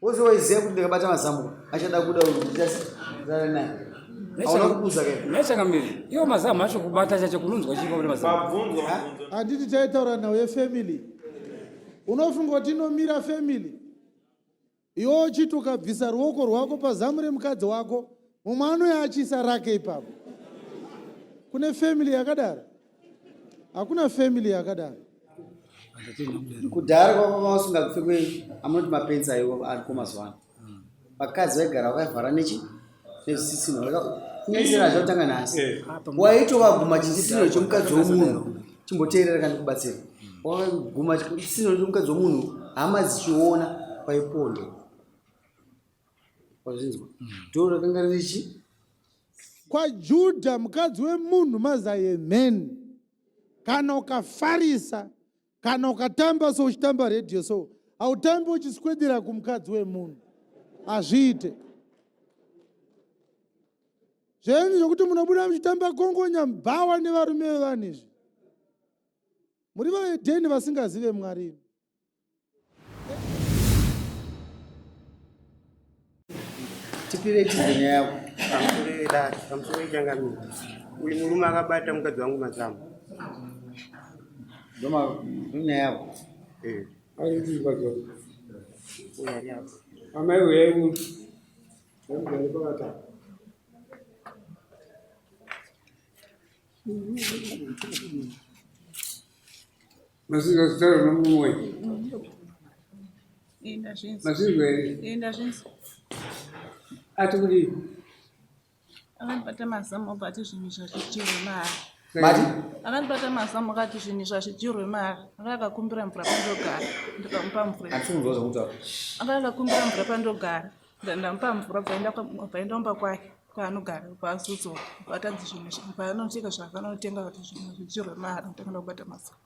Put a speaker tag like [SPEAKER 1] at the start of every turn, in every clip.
[SPEAKER 1] Wose waiziva kuti ndikabata mazamu achada kuda ndichasara naye. Hauna kubuza kai.
[SPEAKER 2] Nechangamire, iwo mazamu acho kubata chacho kunonzwa chii pakuti mazamu?
[SPEAKER 3] Pabvunzwa mubvunzo.
[SPEAKER 4] Handiti taitaura nhau yefamily. Unofunga kuti inomira family? Iwe uchiti ukabvisa ruoko rwako pazamu remukadzi wako, mumwe anouya achiisa rake ipapo. Kune family yakadaro? Hakuna family yakadaro.
[SPEAKER 1] Kudhara kwakanga usingapfekwe amunoti mapenzi aiwo ariko mazuva ano. Vakadzi vaigara vakavhara nechi nezvisisino. Kunyanyisira hazvakutanga nhasi.
[SPEAKER 3] Eh.
[SPEAKER 1] Waitowaguma chisisino chemukadzi womunhu. Chimboteerera kana ndikubatsira. Wakaguma chisisino chemukadzi womunhu hama dzichiona waipondwa. Wazvinzwa? Dhoro rakanga riri chi?
[SPEAKER 4] KwaJudha mukadzi wemunhu mazai emheni. Kana ukafarisa, kana ukatamba so uchitamba radio so, hautambi uchiswedera kumukadzi wemunhu. Hazviite. Zvenyu zvokuti munobuda muchitamba kongonya mubhawa nevarume vevanhu izvi. Muri vaHedheni vasingazive Mwari.
[SPEAKER 1] Tipire tize nyaya yako.
[SPEAKER 5] Pamusoro yedare, pamusoro yechangamire. Uyu murume akabata mukadzi wangu mazamu.
[SPEAKER 1] Ndoma nyaya yako.
[SPEAKER 5] Eh.
[SPEAKER 6] Ari kuti mukadzi wako.
[SPEAKER 5] Uyu ari apo.
[SPEAKER 6] Amai uyai uyu. Ndamugare pakati. Masizwa zitaura nomumwe. Masizwa here?
[SPEAKER 7] Ndazvinzwa.
[SPEAKER 6] Ati kudii?
[SPEAKER 7] Akandibata mazamu obva ati zvinhu zvazvidyirwe mahara.
[SPEAKER 1] Mati?
[SPEAKER 7] Akandibata mazamu akati zvinhu zvazvidyirwe mahara. Anga akakumbira mvura pandogara ndikamupa mvura.
[SPEAKER 1] Hatisi kunzwa zvakutaura.
[SPEAKER 7] Anga akakumbira mvura pandogara ndamupa mvura bvaenda kumba kwake kwaanogara kwaazodzoka vatadzi zvinhu paanotenga zvaakanotenga kuti zvinhu zvidyirwe mahara ndakanda kubata mazamu.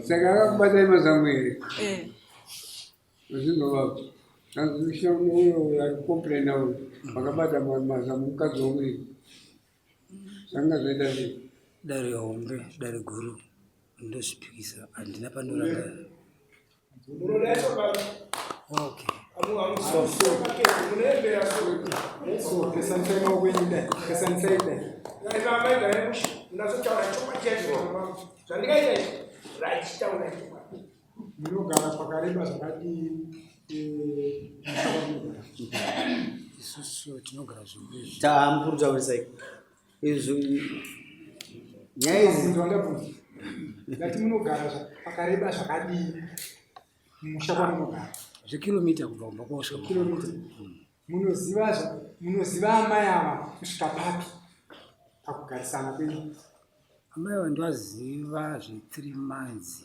[SPEAKER 6] Saka akakubatai mazamu here?
[SPEAKER 7] Eh.
[SPEAKER 6] Zvinhu baba. Uyo ari kucomplaina uyo makabata mazamu mukadzi womuridzi. Zvanga zvaita sei?
[SPEAKER 2] Dare hombe, dare guru ndozvipikisa handina pandoranga. Okay.
[SPEAKER 6] Munogara pakareba zvakadii?
[SPEAKER 2] Isusu tinogara zvimwe.
[SPEAKER 1] Tamukuru taurisai. Izvo nyaya idzi
[SPEAKER 6] ndabvunza. Ndati munogara pakareba zvakadii? Musha kwamunogara.
[SPEAKER 2] Zvekilomita kubva kumba kwosvika.
[SPEAKER 6] Kilomita. Munoziva munoziva amai ava kusvika papi pakugarisana kwenyu?
[SPEAKER 2] Amai ava ndovaziva zve 3 months.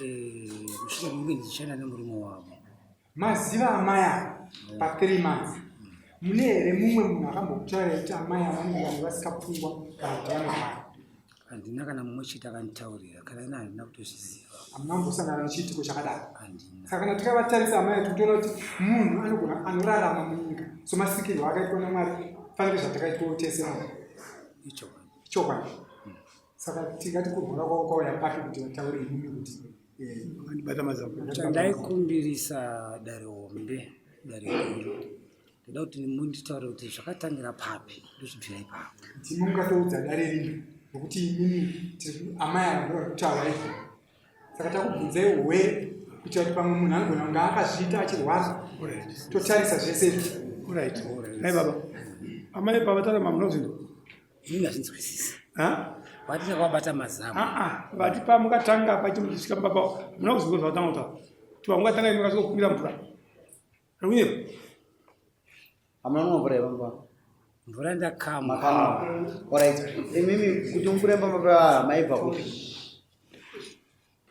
[SPEAKER 2] Eh, mushure mekunge ndichishanda nemurume wavo.
[SPEAKER 6] Maziva amai ava pa 3 months. Mune here mumwe munhu akambokutaurirai kuti amai ava vanenge vanhu vasika pfungwa kana kuti vanorwara?
[SPEAKER 2] Handina kana mumwe chete akanditaurira, kana ini handina kutozviziva.
[SPEAKER 6] Hamuna kumbosangana nechiitiko chakadaro?
[SPEAKER 2] Handina.
[SPEAKER 6] Saka kana tikavatarisa amai tikutoona kuti munhu anogona anorarama munyika somasikirwo akaitwa naMwari fanike zvatakaitwawo tese vanhu.
[SPEAKER 2] Ichokwadi.
[SPEAKER 6] Ichokwadi. Saka tingati kurwara kwavo kwauya papi kuti vataure imimi kuti eh,
[SPEAKER 8] Vandibata mazamu.
[SPEAKER 2] Chandaikumbirisa dare hombe, dare guru. Ndoda kuti munditaure kuti zvakatangira papi, ndozvibvira ipapo.
[SPEAKER 6] Ndimi mungatoudza dare rino nokuti imimi tiri amai ava ndo vari kutaura izvo. Saka takubvunzai hwe kuitira kuti pamwe munhu anogona kunge akazviita achirwara. Totarisa zvese izvi.
[SPEAKER 8] Alright. Nai baba. Amai pavataura mamunozvinzwa.
[SPEAKER 2] Ini hazvinzwisisi.
[SPEAKER 8] Ha?
[SPEAKER 2] Vati takavabata mazamu.
[SPEAKER 8] Ah ah, vati pamungatanga pachimusvika pamba pavo, muna kuzvinzwa zvavatanga kutaura. Kuti pamungatanga imi makasvika kukumbira mvura. Arikunyepa.
[SPEAKER 1] Hamuna kunwa mvura yepamba?
[SPEAKER 2] Mvura ndakamwa.
[SPEAKER 1] Makamwa. Alright. Imimi kuti mvura yepamba pa maibva kupi?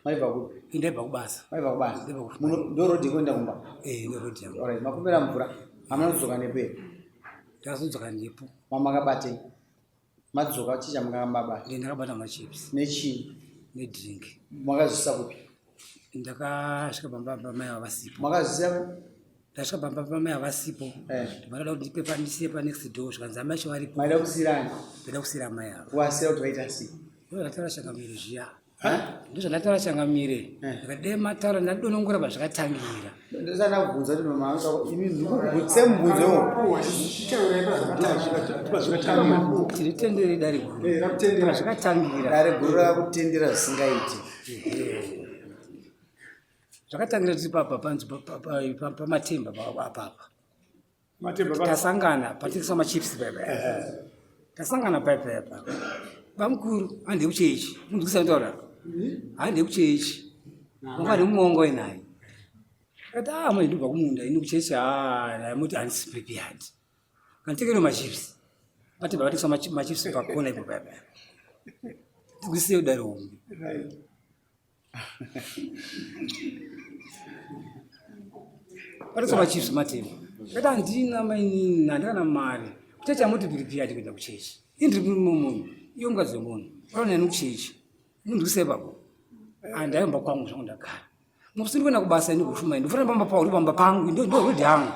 [SPEAKER 1] Maibva kupi?
[SPEAKER 2] Ndaibva kubasa.
[SPEAKER 1] Maibva kubasa. Muno ndo road yekuenda kumba.
[SPEAKER 2] Eh, ndo road yangu.
[SPEAKER 1] Alright, makumbira mvura. Hamuna kudzoka nepo here?
[SPEAKER 2] Ndakazodzoka nepo.
[SPEAKER 1] Mamakabatei? Madzoka chii chamukabata?
[SPEAKER 2] Ndiye ndakabata machips.
[SPEAKER 1] Nechii?
[SPEAKER 2] Nedrink.
[SPEAKER 1] Makazvisa kupi?
[SPEAKER 2] Ndakasvika pamba pamai ava vasipo.
[SPEAKER 1] Makazvisiya kupi?
[SPEAKER 2] Ndasvika pamba pamai ava vasipo.
[SPEAKER 1] Eh.
[SPEAKER 2] Ndikada kuti ndipe pa ndisiye pa next door zvikanzi amai acho varipo.
[SPEAKER 1] Maida kusiyira ani?
[SPEAKER 2] Ndaida kusiyira amai ava.
[SPEAKER 1] Kuvasiya kuti vaita sei?
[SPEAKER 2] Ndozvataura changamire zviya. Ndozvandataura changamire.
[SPEAKER 1] Eh.
[SPEAKER 2] Ndikati mataura ndadonongora pazvakatangira.
[SPEAKER 1] Ndosana kubvunza kuti mama imi ndikukutsemubvunzo
[SPEAKER 6] Makuhwa, chitaurai pazvakatangira.
[SPEAKER 2] Tinitendere dare guru.
[SPEAKER 6] Eh, rakutendera.
[SPEAKER 2] Pazvakatangira.
[SPEAKER 1] Dare guru rakutendera zvisingaiti.
[SPEAKER 2] Zvakatangira tiri papa panzi pamatemba apapa.
[SPEAKER 8] Matemba pa
[SPEAKER 2] Tasangana patikisa machips paipa. Tasangana paipa apa. Bamukuru hande kuchechi. Munzwisa kutaura. Hande kuchechi. Wanga nemuongo inaye. Kati ah manje ndobva kumunda ini kuchechi ah ndamuti handisi prepared. Kanditekere machips. Matemba patikisa machips pakona ipo paipa. Tikusiye dare hombe.
[SPEAKER 8] Right.
[SPEAKER 2] Patikisa machips matemba. Kati handina mainini handina mari. Kuchechi amuti prepared kuenda kuchechi. Ini ndiri murume wemunhu, iwe mukadzi wemunhu. Unoona ini kuchechi. Munzwise ipapo. Handaimba kwangu zvangu ndagara. Musi ndikuenda kubasa ini kushuma ini. Ndofana pamba pauri pamba pangu ndo ndo road yangu.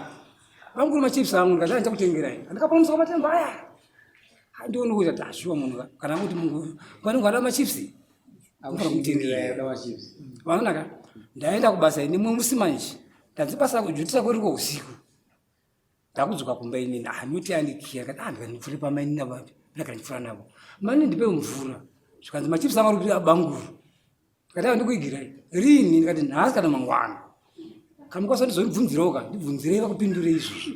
[SPEAKER 2] Vangu kuri machips angu ndikati ndichakutengerai. Andikapamusa matemba aya. Handioni kuti ati azviwa munhu ka. Kana kuti munhu panenge ada machips. Unofana kumutengera.
[SPEAKER 1] Akuda machips.
[SPEAKER 2] Vaona ka? Ndaenda kubasa ini mumwe musi manje. Ndanzi basa kujutisa kuri usiku. Ndakudzoka kumba inini ah nyoti yandikiya ndikati ah ndikandipfure pamainini apa ndakandipfura navo. Mani ndipe mvura. Zvikanzi machips angu ari kuti abanguru. Ndikati ah ndikuigirai. Rini ndikati nhasi kana mangwana. Kamukwaso ndizondibvunzirawo ka ndibvunzirei vakupindure izvozvo.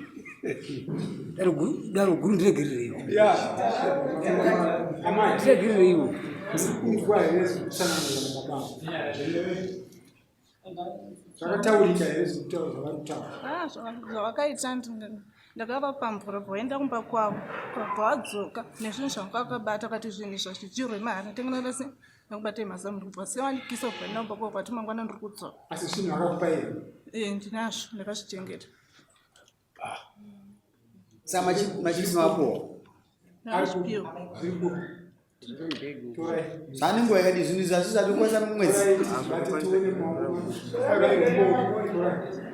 [SPEAKER 2] Daro guru ndiregerereiwo.
[SPEAKER 6] Ya. Amai,
[SPEAKER 2] Ndiregerereiwo.
[SPEAKER 6] kunzwa here zvekutsanangura nababa? Zvakataurika here zvekutaura zvavari kutaura?
[SPEAKER 7] Ah, zvavakaita ndakavapa mvura bva vaenda kumba kwavo bva vadzoka nezvinhu zvanga vakabata kati zvinhu izvi hazvidyirwe mahara tengenera se ndakubata mazamu ndikubva sewandikisa kubva enda kumba kwavo kwati mangwana ndiri kudzoka.
[SPEAKER 6] Asi zvinhu vakakupa here?
[SPEAKER 7] Eh, ndinazvo ndakazvichengeta.
[SPEAKER 1] Saka machips mapuwa.
[SPEAKER 7] Ndakazvipiwa.
[SPEAKER 6] Zviri kupi? Torai.
[SPEAKER 1] Zvane nguva yakadii zvinhu izvi hazvisati kukwanisa mumwedzi.
[SPEAKER 6] Torai tizvibate tione maoko.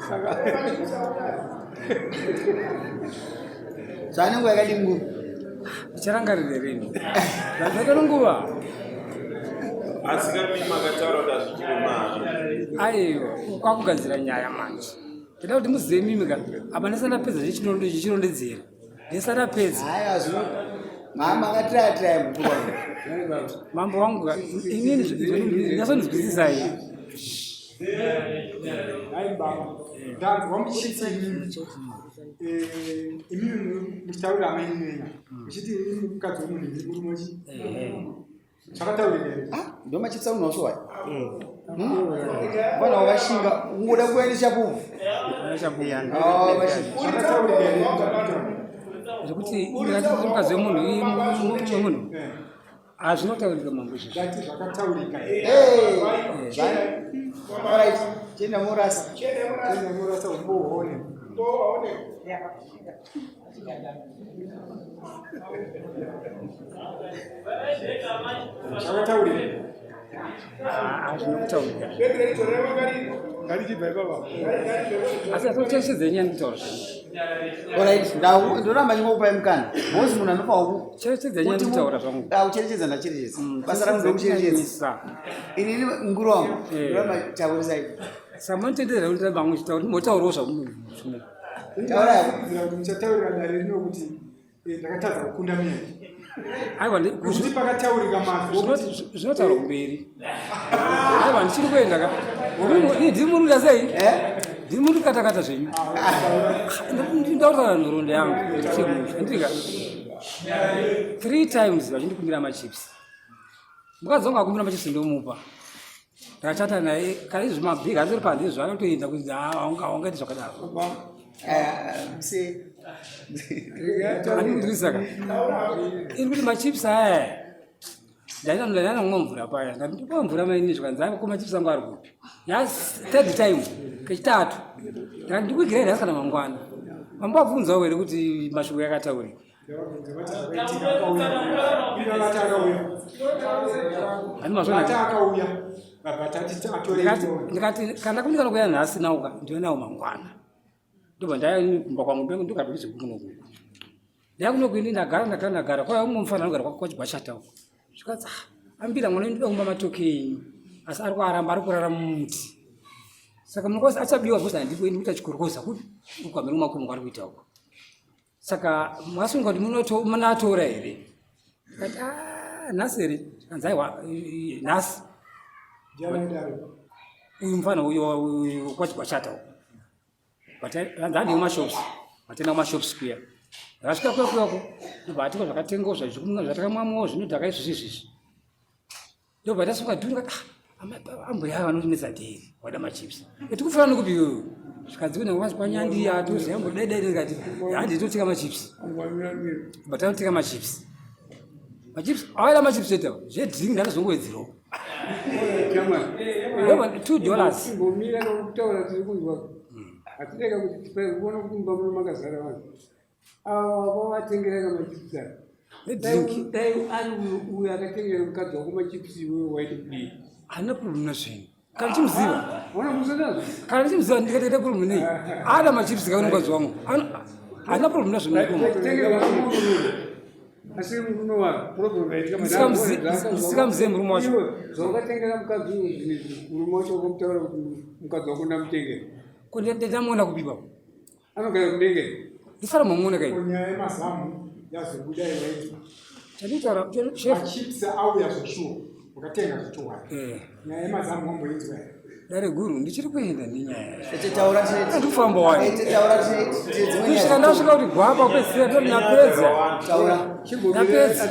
[SPEAKER 6] Saka Torai.
[SPEAKER 1] Zvane nguva yakadii nguru.
[SPEAKER 2] Ndicharangarira rini. Zvakaita nguva.
[SPEAKER 3] Asi kami makataura kuti hazvidyirwe mahara.
[SPEAKER 2] Aiwa, kwakugadzira nyaya manje. Ndida kuti muzive mimi ka. Apa ndisati ndapedza zvechirondedzera. Ndisati ndapedza.
[SPEAKER 1] Haiwa zvino mama akatiraya tiraya mukuru wangu.
[SPEAKER 2] Mambo wangu ka, inini ndasonzwisisai.
[SPEAKER 6] Hai baba. Ndanzwa muchiti imimi. Eh, imimi muchitaurira amai venyu. Muchiti imimi mukadzi wemunhu ndiri murume wechi. Zvakataurika here?
[SPEAKER 1] Ah, ndo machips aunawo waya. Vana wakashinga ungoda kuya nechapupu. Ah, machips.
[SPEAKER 6] Zvakataurika here?
[SPEAKER 2] Zvekuti ndikati mukadzi wemunhu iye murume wemunhu. Hazvinotaurika mambo izvozvo.
[SPEAKER 6] Ndati zvakataurika here?
[SPEAKER 1] Eh, zvane. Alright, chienda morasa.
[SPEAKER 6] Tenda murasa umboone. Zvakataurika.
[SPEAKER 2] Hazvina kutaurika.
[SPEAKER 8] Ngatichibva ipapa.
[SPEAKER 2] Asi atocherechedza nyaya ndikutaura zvangu.
[SPEAKER 1] Alright, ndau ndoramba ndingokupai mukana. Boss munhu anofa uku.
[SPEAKER 2] Cherechedza nyaya ndikutaura zvangu.
[SPEAKER 1] Ah, kucherechedza ndacherechedza. Basa rangu ndokucherechedza. Inini nguru wangu.
[SPEAKER 2] Eh.
[SPEAKER 1] Ndoramba taurisai.
[SPEAKER 2] Saka munotendera kuti ndamba muchitaura motaurawo zvamunhu.
[SPEAKER 1] Taura yako.
[SPEAKER 6] Kufungidzira kuti muchataurira dare rino kuti eh, ndakatadza kukunda miyai.
[SPEAKER 2] Aiwa
[SPEAKER 6] Kuti pakataurika mazwi okuti
[SPEAKER 2] zvinotaurwa kumberi. Aiwa ndichiri kuenda ka. Ndiri muruda sei?
[SPEAKER 1] Eh?
[SPEAKER 2] Ndiri muri katakata zvenyu. Ndautaura nhoroondo yangu semusha. Ndiri ka. Three times vachindikumbira machips. Mukadzi wangu akumbira machips ndomupa. Ndakachata naye kana izvi mabhigi asiri panze izvo anotoenda kuti haungaiti zvakadaro.
[SPEAKER 1] Eh, se.
[SPEAKER 2] Andindisaka. Iri kuti machips aya. Ndaina kumwa mvura paya. Ndati ndipa mvura maini zvikanzi ko machips angu ari kupi? Yes, third time kechitatu. Ndakati ndikuigirai nhasi kana mangwana. Mambo abvunzawo here kuti mashoko yakataurika.
[SPEAKER 6] ndavabvunza vati zvakaitika akauya. Ivo vati akauya.
[SPEAKER 2] Hani mazvona
[SPEAKER 6] Vati akauya. Vabva tati atore
[SPEAKER 2] ndikati
[SPEAKER 6] iyoyo.
[SPEAKER 2] ndikati kana kundikana kuya nhasi nauka ndiwe nawo mangwana. Ndobva ndaya kumba kwangu ndokatobvise kuno kuno. Ndaya kuno kuini ndagara ndagara ndagara kwauya mumwe mufana anogara kwachigwashata uko. Zvikanzi ah Ambira mwana ndoda kumba matoke enyu asi ari kuaramba ari kurara mumuti. Saka munokwanisa achabiwa because handiko ini kuita chikorokoza kupi uko amene makomo kwari kuita uko. Saka masunga kuti munoto munatora here? Ndikati ah nhasi here? Kanzi aiwa nhasi. Uyu mfana uyu kwachata uko. But hanzi kumashops vatenda kumashops kuya ndakasvika kuya kuyako ndobva atikwa zvakatengawo zvatakamwamuwo zvinodhaka izvozvi izvizvi ndobva tasuka dhuri kati ah, ambuya ava vanotinetsa dheri wada machips etikufana nekupi iyoyo zvikanzi kune kwanyandiya toziva dai dai ndikati handi totenga machips but tanotenga machips machips awada machips chete zvedrink ndakazongowedzerawo $2
[SPEAKER 9] Imbomira nokutaura tiri kunzwa. Hatirega kuti tipai kuona kuti mumba muno makazara vanhu. Ava wakavatengera kamachips aya.
[SPEAKER 2] Nedrink.
[SPEAKER 9] Dai ari uyu uyu akatengera mukadzi wako machips iwewe waiti kudii?
[SPEAKER 2] Haana problem nazvinhu. Kana ndichimuziva.
[SPEAKER 9] Waona kumusana nazvo?
[SPEAKER 2] Kana ndichimuziva ndikatoita problem nei? Ada machips kaona mukadzi wangu. Haana problem nazvo mukoma.
[SPEAKER 9] Tengerwa murume. Asi murume wako problem yaitika
[SPEAKER 2] Ndisikamuzive murume wacho.
[SPEAKER 9] Zvawakatengera mukadzi uyu zvinhu izvi murume wacho wakamutaura kuti mukadzi wako ndamutengera.
[SPEAKER 2] Ko ndamuona kupi baba?
[SPEAKER 9] Anogara kudenge.
[SPEAKER 2] Ndisara mamuona kai.
[SPEAKER 6] Nyaya yemazamu yazobuda iwaitwa.
[SPEAKER 2] Chanditaura chef.
[SPEAKER 6] Machips auya zveshuwa wakatenga zvechokwadi.
[SPEAKER 2] Eh.
[SPEAKER 6] Nyaya yemazamu wamboinzwa here?
[SPEAKER 2] Dare guru ndichiri kuenda nenyaya.
[SPEAKER 1] Taura
[SPEAKER 2] Ndikufamba wani.
[SPEAKER 1] Taura
[SPEAKER 2] Kusvika ndasvika kuti gwapa kupedzisira ndoti ndapedza.
[SPEAKER 1] Taura.
[SPEAKER 2] Ndapedza.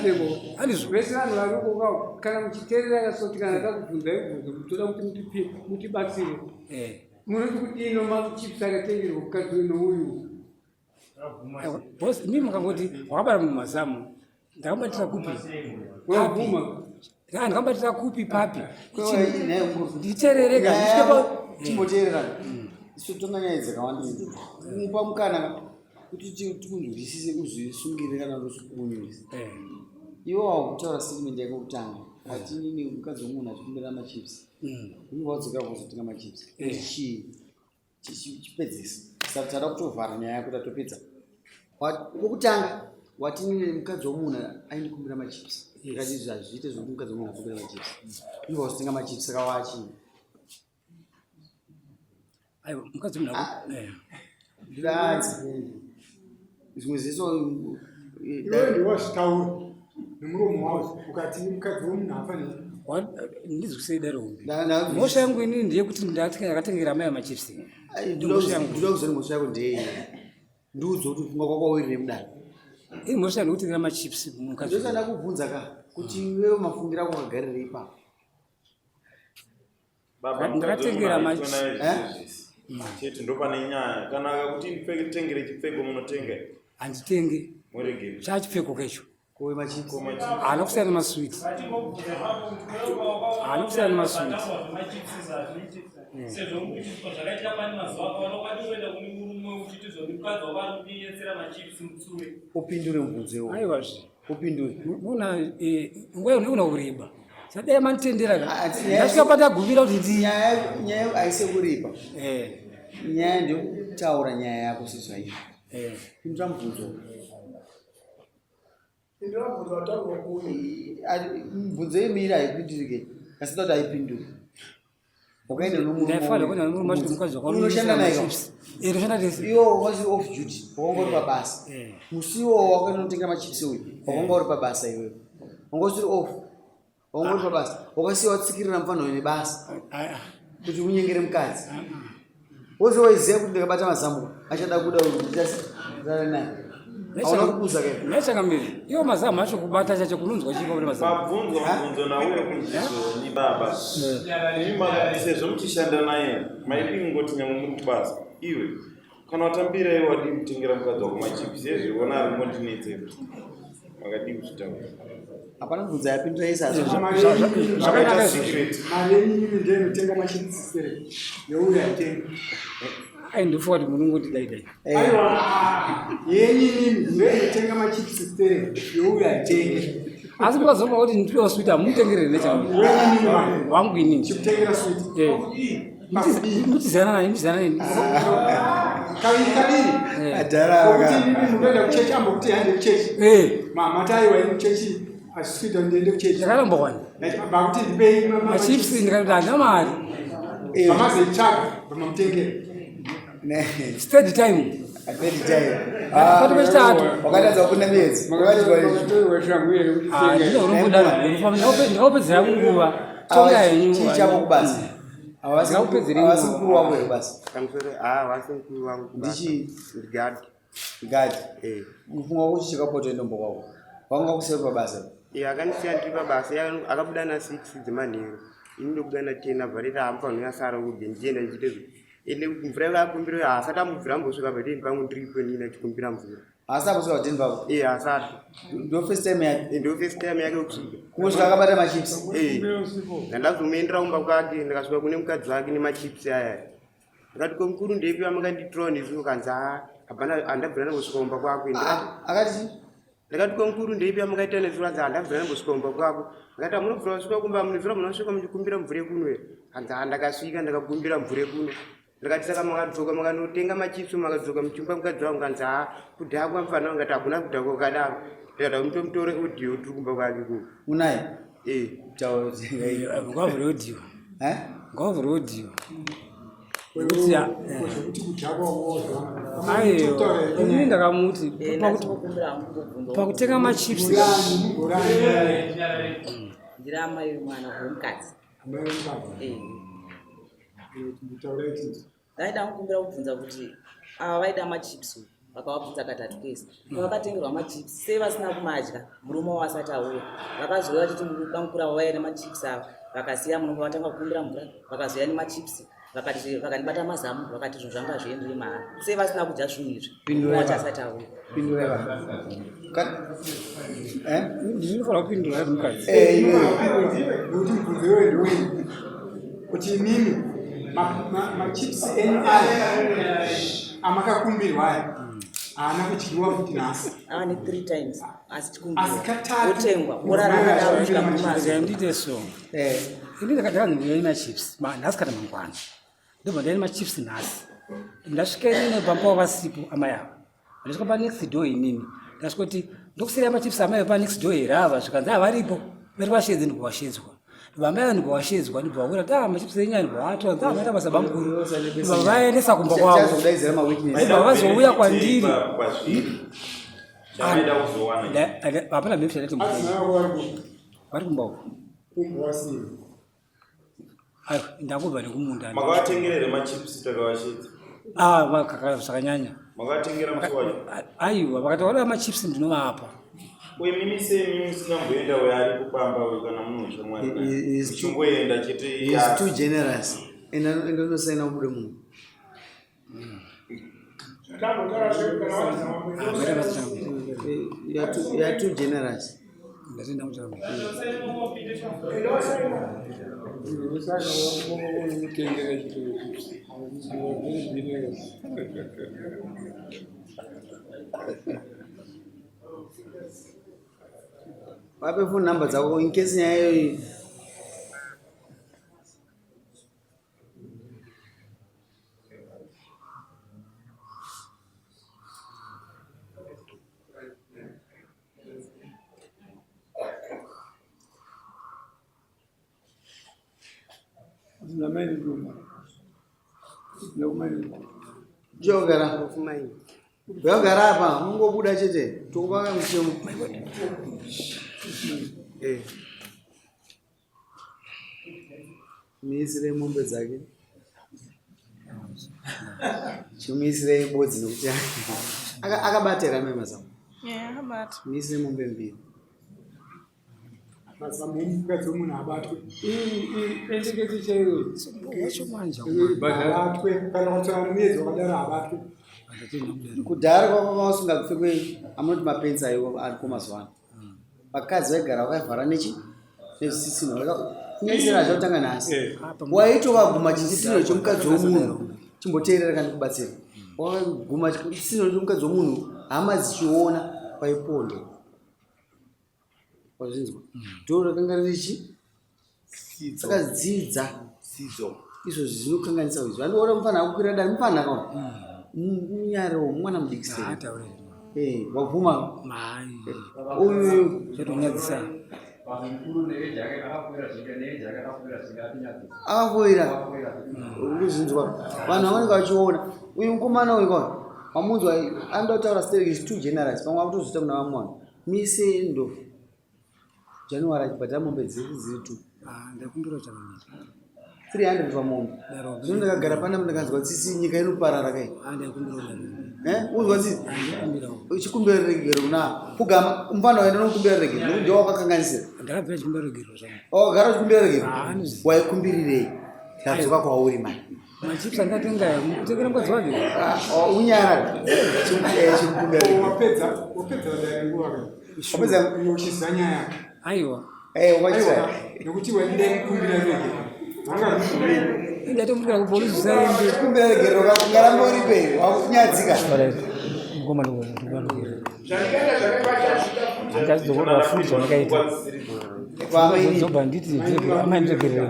[SPEAKER 2] Handizvo.
[SPEAKER 9] Vese vanhu vari uko kana muchiteerera kasoti kana takubvunzai bvunzo toda kuti mutipi mutibatsire.
[SPEAKER 2] Eh.
[SPEAKER 9] Munoti kudii nomachips akatengerwa mukadzi uyu nouyu?
[SPEAKER 2] Boss, mimi mukangoti wakabara munhu mazamu ndakamubatira kupi?
[SPEAKER 9] Wabvuma.
[SPEAKER 2] Ndakamubatira kupi papi? Nditerereka ndisvike pa
[SPEAKER 1] Timboteerera. Isu tonga nyaya dzakawanda. Mupa mukana kuti tikunzwisise uzvisungire kana kunyurisa. Iwe wakutaura statement yako kutanga. Ati inini mukadzi wemunhu achikumbira machips. Iwe wadzoka kuzotenga machips. Chii? Chipedzisa. Saka tada kutovhara nyaya yako tatopedza. Kwokutanga wati inini mukadzi wemunhu aindikumbira machips. Ndikati izvi hazviite zvekuti mukadzi wemunhu akumbira machips. Iwe wazotenga machips saka wachii?
[SPEAKER 2] Aiwa mukadzi munhu eh.
[SPEAKER 1] Ndazi. Zvimwe zvese
[SPEAKER 6] Iwe ndiwe wazvitaura nemuromo wako ukati mukadzi wemunhu haafaniri.
[SPEAKER 2] Ndizwisei dare hombe. Mhosva yangu inini ndeyekuti ndakatengera amai machips.
[SPEAKER 1] Ndoda kuziva mhosva yako ndeyei. Ndiudze kuti kufunga kwako wawirire mudare.
[SPEAKER 2] Ini mhosva yangu ndekutengera machips mukadzi.
[SPEAKER 1] Ndosada kubvunza ka kuti iwewe mafungiro ako akagarira ipapo.
[SPEAKER 3] Baba
[SPEAKER 2] Ndakatengera
[SPEAKER 3] machi chete ndopane nyaya kana akakuti nditengere chipfeko munotenga
[SPEAKER 2] Handitenge.
[SPEAKER 3] Muregere.
[SPEAKER 2] Chachipfeko kecho.
[SPEAKER 1] Kowe machips.
[SPEAKER 2] Haana kusiyana nemaswiti. Haana kusiyana nemaswiti.
[SPEAKER 10] Sezvo mukuchiiswa zvakaitika pane mazuva akawanda wakati uenda kune murume uchiti zvomukadzi wako ari kutinyetsera machips mutsure.
[SPEAKER 1] Upindure mubvunzo iwowo.
[SPEAKER 2] Aiwazve.
[SPEAKER 1] Upindure.
[SPEAKER 2] Muna nguva ino kureba. Sadai manditendera ka. Ndasvika pandagumira kuti ndi
[SPEAKER 1] nyaya nyaya haisi yekuripa.
[SPEAKER 2] Eh.
[SPEAKER 1] Nyaya ndeyekutaura nyaya yako sezvairi.
[SPEAKER 2] Eh.
[SPEAKER 1] Pindura mubvunzo.
[SPEAKER 8] Pindura mubvunzo wataurwa kuuyu.
[SPEAKER 1] Mubvunzo yemiri haipindurike. Asi ndoda kuti haipindure. Wakaenda
[SPEAKER 2] Ndaifanira kuenda nemurume wacho mukadzi wako
[SPEAKER 1] unoshanda naye ka?
[SPEAKER 2] machips. Eh, toshanda tese.
[SPEAKER 1] Iwo wanga usiri off duty, wakanga uri pabasa. Musi iwowo wakaenda unotenga machips uyu, wakanga uri pabasa iwewe. Wanga usiri off. Wanga uri pabasa. Wakasiya watsikirira mufana uyu nebasa. Kuti unyengere mukadzi. Wose waiziva kuti ndakabata mazamu achada kuda uyu ndichasara naye. Hauna kubuza kai.
[SPEAKER 2] Nechangamire. Iwo mazamu acho kubata chacho kunonzwa chii pakuti mazamu.
[SPEAKER 3] Pabvunzwa mubvunzo nauyo kunzizoni baba. Imi makati sezvo muchishanda naye maidii kungoti nyangwe muri kubasa iwe kana watambira iwe wadii kutengera mukadzi wako machips ezvo ona ari ngondinetse makadii kuzvitaura.
[SPEAKER 1] Hapana mubvunzo yapindura yese asi
[SPEAKER 3] Zvakaita secret.
[SPEAKER 6] Mari yenyu imi ndiyo inotenga machips sere yeuyu haitengi.
[SPEAKER 2] Ai ndofunga kuti munongoti dai dai.
[SPEAKER 6] Aiwa yenyu imimi ndiyo inotenga machips sere yeuyu haitengi.
[SPEAKER 2] Asi mukazonga kuti ndipiwa switi hamutengere nechangamire. Wangu inini.
[SPEAKER 6] Chikutengera switi.
[SPEAKER 2] Eh. Mutizana naye, mutizana naye.
[SPEAKER 6] Kaviri kaviri.
[SPEAKER 1] Adhara
[SPEAKER 6] Ngokuti imimi munoenda kuchechi ambokuti hande kuchechi.
[SPEAKER 2] Eh.
[SPEAKER 6] Mama taiwa imi kuchechi. Hazvisi kuita kuti ndiende kuchechi.
[SPEAKER 2] Ndakaramba wani.
[SPEAKER 6] Vakuti ndipei
[SPEAKER 2] machips ndikati handina mari.
[SPEAKER 6] Vamazoitsvaga vamamutengera.
[SPEAKER 2] Third time.
[SPEAKER 1] Third time.
[SPEAKER 2] Pakati pechitatu.
[SPEAKER 1] Wakatadza kukunda miedzo.
[SPEAKER 2] Ah, ndinopedzera nguva. Tonga henyu.
[SPEAKER 1] Chii chako kubasa? Havasi
[SPEAKER 2] Ndakupedzerei
[SPEAKER 1] havasi
[SPEAKER 2] nguva.
[SPEAKER 1] mukuru wako here kubasa?
[SPEAKER 5] Pamusoro ah wasi mukuru wangu kubasa.
[SPEAKER 1] Ndichii?
[SPEAKER 5] Ndigadi.
[SPEAKER 1] Gadi.
[SPEAKER 5] Eh.
[SPEAKER 1] Mufunga wako chii chakapota ndombo kwako? Wanga kuseri pabasa.
[SPEAKER 5] Iye akandisiya ndiri pabasa iye akabuda na 6 dzemanheru. Ini ndobuda na 10 abva reta hamufaniri asara kudya ndichienda ndichiita zve. Ende mvura yanga akumbira haasati ambobvira ambosvika padeni pangu ndiripo inini achikumbira mvura.
[SPEAKER 1] Haasi ambosvika padeni pako?
[SPEAKER 5] Eh haasati.
[SPEAKER 1] Ndo first time yake?
[SPEAKER 5] Ndo first time yake kusvika.
[SPEAKER 1] Kungosvika akabata machips?
[SPEAKER 5] Eh. Ndandazomuendera kumba kwake ndikasvika kune mukadzi wake nemachips aya. Ndikati ko mukuru ndeipi yamakanditirawo nezuro kanzi haa hapana handabvira ndambosvika kumba kwako. Ndikati
[SPEAKER 1] akati
[SPEAKER 5] ndakati ko mukuru ndeipi yamakaita nezuro hanzi handabvira ndambosvika kumba kwako. Ndikati hamunobvira kusvika kumba munezuro munosvika muchikumbira mvura yekuno here? Hanzi haa ndakasvika ndakakumbira mvura yekuno. Ndikati saka makadzoka makanotenga machips makadzoka muchimupa mukadzi wangu kanzi haa kudhakwa mufana wangu ngati hakuna kudhakwa kwakadaro. Ndikati mutomutore audio tiri kumba kwake kuno.
[SPEAKER 1] Unaye?
[SPEAKER 5] Eh.
[SPEAKER 1] Taura.
[SPEAKER 2] Ngavhure audio.
[SPEAKER 1] Eh?
[SPEAKER 2] Ngavhure audio.
[SPEAKER 6] Zvekuti kudhakwa
[SPEAKER 2] Aiwa, ini ndakamuti pakutenga machips
[SPEAKER 11] Ndiri amai vemwana wemukadzi. Ndaida kukumbira kubvunza kuti ava vaida machips vakavabvunza katatu kese pavakatengerwa machips sei vasina kumadya murume wavo asati auya vakazouya vachiti bamukuru avo vaiya nemachips ava vakasiya muno vatanga kukumbira mvura vakazouya nemachips vakati vakandibata mazamu vakati zvinhu zvanga zviendere mahara sei vasina kudya zvinhu izvi murume wacho asati auya
[SPEAKER 1] Pindura baba. Eh?
[SPEAKER 2] Ndinofanira kupindura here mukadzi?
[SPEAKER 1] Eh, iwe.
[SPEAKER 6] Nekuti mubvunzo iwoyo ndewenyu kuti imimi machips enyu aya amakakumbirwa aya haana kudyiwa futi nhasi
[SPEAKER 11] ava ne three times asi
[SPEAKER 6] Asi katatu.
[SPEAKER 11] otengwa orara akadaro kusvika murume azoya.
[SPEAKER 2] Ndiite so. Ini ndakati ndauya nemachips nhasi kana mangwana. Ndobva ndauya nemachips nhasi. Ndasvika inini pamba vasipo amai ava. Ndasvika pa next door inini. Ndasvika kuti ndokusiira machips amai pa next door here ava zvikanzi ah varipo. Vari vashedzi ndibva vashedzwa. Ndibva amai ava ndibva vashedzwa ndibva vakuti kuti ah machips enyu ndibva vatora ndibva vaita basa bamukuru. Ndibva vaendesa kumba kwavo.
[SPEAKER 1] Chazodaidzira mawitness.
[SPEAKER 2] Ndibva vazouya kwandiri.
[SPEAKER 3] Kwazviri. Chamaida kuzowana.
[SPEAKER 2] Hapana mhepfu yandati vari kumba uko. Aiwa ndakubva nekumunda.
[SPEAKER 3] Makavatengera here machips takavashedza?
[SPEAKER 2] Ah, vakaka zvakanyanya.
[SPEAKER 3] Makavatengera musi wacho?
[SPEAKER 2] Aiwa vakati vada machips ndinovapa.
[SPEAKER 3] Uye mimi sei mimi musina kumboenda uyo ari kupamba uyo kana munhu ushamwari naye?
[SPEAKER 1] He is too-
[SPEAKER 3] Muchingoenda chete
[SPEAKER 1] He
[SPEAKER 3] iye
[SPEAKER 1] is too generous. Enda enda unosaina ubude munhu. You are too, you are too generous. Vape phone number dzako in case nyaya iyoyi. Jogara. Yogara apa mungobuda chete tokupanga mutemo. Eh. Muisire mombe dzake. Chimuisire bodzi nekuti akabata here amai mazamu?
[SPEAKER 7] Eh, akabata.
[SPEAKER 1] Muisire mombe mbiri.
[SPEAKER 6] Mazamu emukadzi wemunhu abatwe.
[SPEAKER 9] Endeketi chaiyo.
[SPEAKER 2] Wacho manje.
[SPEAKER 6] Abatwe kana kutsvaka nemuedzo wakadaro abatwe.
[SPEAKER 1] Kudhara kwakanga usingapfekwe amunoti mapenzi aiwo ariko mazuva ano. Vakadzi vaigara vakavhara nechi nezvisisino. Kunyanyisira zvakutanga nhasi. Waitovaguma chisisino chemukadzi wemunhu chimboteerera kana kubatsira. Wakaguma chisisino chemukadzi wemunhu hama dzichiona waipondwa. Wazvinzwa? Dhoo rakanga riri chi saka dzidza dzidzo izvozvi zvinokanganisa izvi andiona mufana akukwira dare mufana kaona munyarewo mwana mudiki sei. Eh, wabvuma uyu
[SPEAKER 2] zvatonyadzisa
[SPEAKER 1] akafoira urikuzvinzwa vanhu vanenge vachiona uyu mukomana uyu kwa wamunzwa anoda kutaura sterek is too generous pamwe akutozoita kuna vamwe vanhu mise end of January achibhadhara mombe dziri dziri two.
[SPEAKER 2] Ah, ndakumbira chakamira.
[SPEAKER 1] 300 pamombe. Zvino ndakagara pana ndakanzwa tsitsi nyika inoparara kai.
[SPEAKER 2] Ah, ndakumbira.
[SPEAKER 1] Eh, unzwa tsitsi? Uchikumbira regero kuna kugama mfana waenda nokumbira regero nokuti ndiwe wakakanganisira.
[SPEAKER 2] Ndakabvira chikumbira regero zvangu.
[SPEAKER 1] Oh, gara uchikumbira regero.
[SPEAKER 2] Ah,
[SPEAKER 1] Waikumbirirei? Ndadzoka kwauri mani.
[SPEAKER 2] Machips andatenga kutengera mukadzi wake.
[SPEAKER 1] Ah, oh, unyarara. Chikumbira regero.
[SPEAKER 6] Wapedza, wapedza dare nguva ka.
[SPEAKER 1] Wapedza
[SPEAKER 6] uchiziva nyaya yako.
[SPEAKER 2] Aiwa.
[SPEAKER 1] Eh, wachira.
[SPEAKER 6] Nekuti waida kukumbira regero. Wanga uri
[SPEAKER 2] Ndatomukira kupolisi usaende.
[SPEAKER 1] Kumbira regero ungaramba uripe wakunyadzika.
[SPEAKER 2] Mukoma ndikumbira futi zvandakaita. Ndobva nditi amai ndiregerere.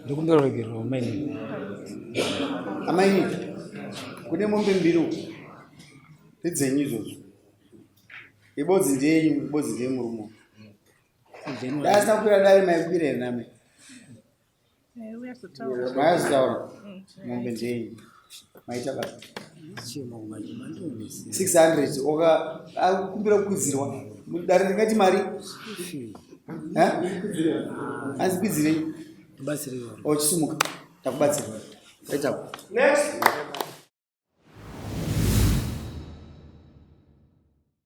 [SPEAKER 2] Ndikumbira ruregerero amainini.
[SPEAKER 1] Amainini, kune mombe mbiri uku. Ndedzenyu izvozvo. Ibodzi ndeyenyu, ibodzi ndeyemurume. Dai asina kukwira dare maikwira here name? Maizotaura. Mombe ndeyenyu. Maita basa. 600 oka akukumbira kukwidzirwa. Dare ringati mari? Eh? Anzi kwidzirei?
[SPEAKER 2] Ndibatsireiwo.
[SPEAKER 1] Ochisimuka. Takubatsira. Taitapo.
[SPEAKER 5] Next.